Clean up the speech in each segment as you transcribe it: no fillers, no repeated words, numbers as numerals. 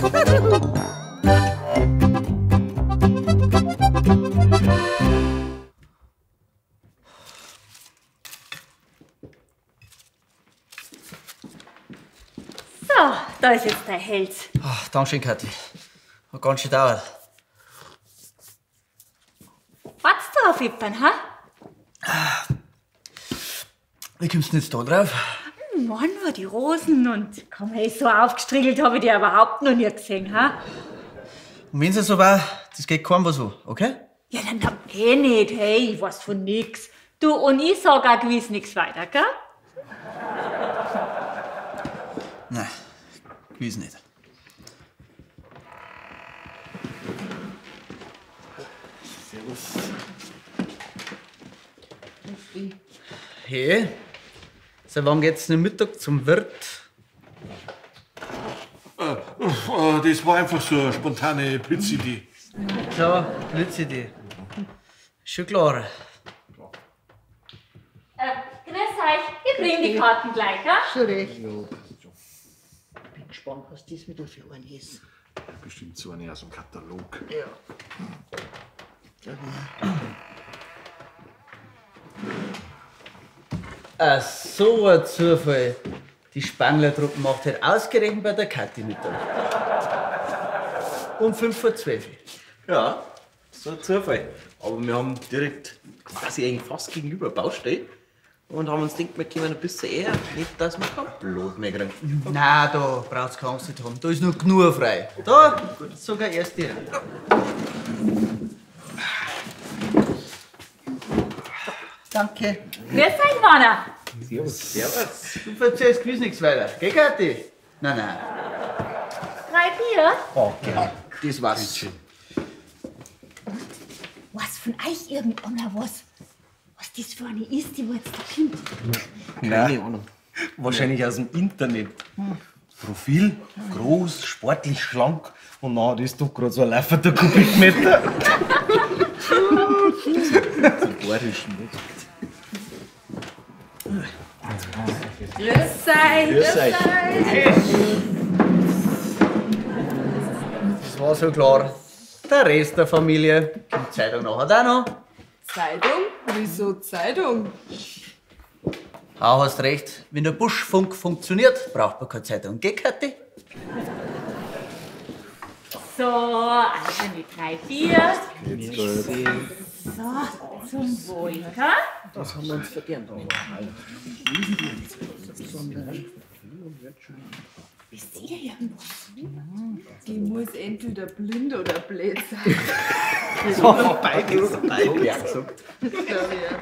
So, da ist jetzt dein Hals. Ach, Dankeschön, Kathi. Hat ganz schön gedauert. Wartest du auf jemanden, ha? Wie kommst du denn jetzt da drauf? Mann, war die Rosen und komm, hey, so aufgestriegelt habe ich dich überhaupt noch nie gesehen, ha? Und wenn's ja so war, das geht keinem was an, okay? Ja, dann hab eh nicht, hey, ich weiß von nix. Du, und ich sag auch gewiss nix weiter, gell? Nein, gewiss nicht. Servus. Hey, seit wann geht's denn Mittag zum Wirt? Das war einfach so eine spontane Blitzidee. So, Blitzidee. Schon klar. Grüß euch, ich bring die Karten gleich, ha? Schon recht. Ja. Bin gespannt, was das wieder für eine ist. Bestimmt so eine aus dem Katalog. Ja. Ah, so ein Zufall. Die Spangler-Truppe macht halt ausgerechnet bei der Kathi Mittag. Um 11:55. Ja, so ein Zufall. Aber wir haben direkt quasi eigentlich fast gegenüber Baustelle und haben uns gedacht, wir kommen ein bisschen eher, nicht, dass wir kein Blut mehr kriegen. Nein, da braucht's keine Angst nicht haben. Da ist noch genug frei. Da, sogar erst die. Danke. Grüß euch, Männer. Servus. Servus. Du verzählst gewiss nichts weiter. Gell, Kathi? Nein, nein. 3 Bier? Oh, genau. Das war's. Was von euch irgendeiner was? Was das für eine ist, die wo jetzt da kommt? Keine Ahnung. Wahrscheinlich aus dem Internet. Profil, groß, sportlich, schlank. Und na, das ist doch gerade so ein laufender Kubikmeter. Grüß euch. Grüß euch. Das war so klar. Der Rest der Familie kommt Zeitung nachher auch noch. Zeitung? Wieso Zeitung? Ah, hast recht. Wenn der Buschfunk funktioniert, braucht man keine Zeitung. Gell, Kathi? So, also die 3 Bier. So, zum Wohl, ha? Das haben wir uns verdient. Wisst ihr irgendwas? Die muss entweder blind oder blöd sein. So, beides. Hab ich auch gesagt. Das glaub ich ja.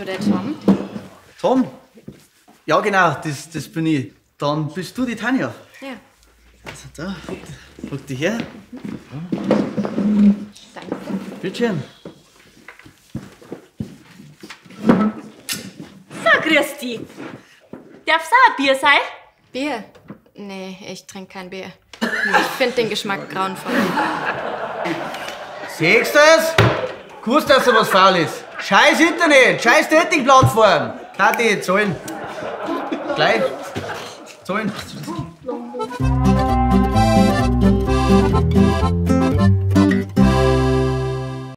Der Tom? Tom? Ja, genau, das bin ich. Dann bist du die Tanja. Ja. Also da, guck dich her. Danke. Bitteschön. So, grüß dich. Darf's auch ein Bier sein? Bier? Nee, ich trinke kein Bier. Ich finde den Geschmack grauenvoll. Siehst du das? Gewusst, dass da was faul ist. Scheiß Internet, scheiß Dating-Plattform. Kathi, zahlen. Gleich. Zahlen.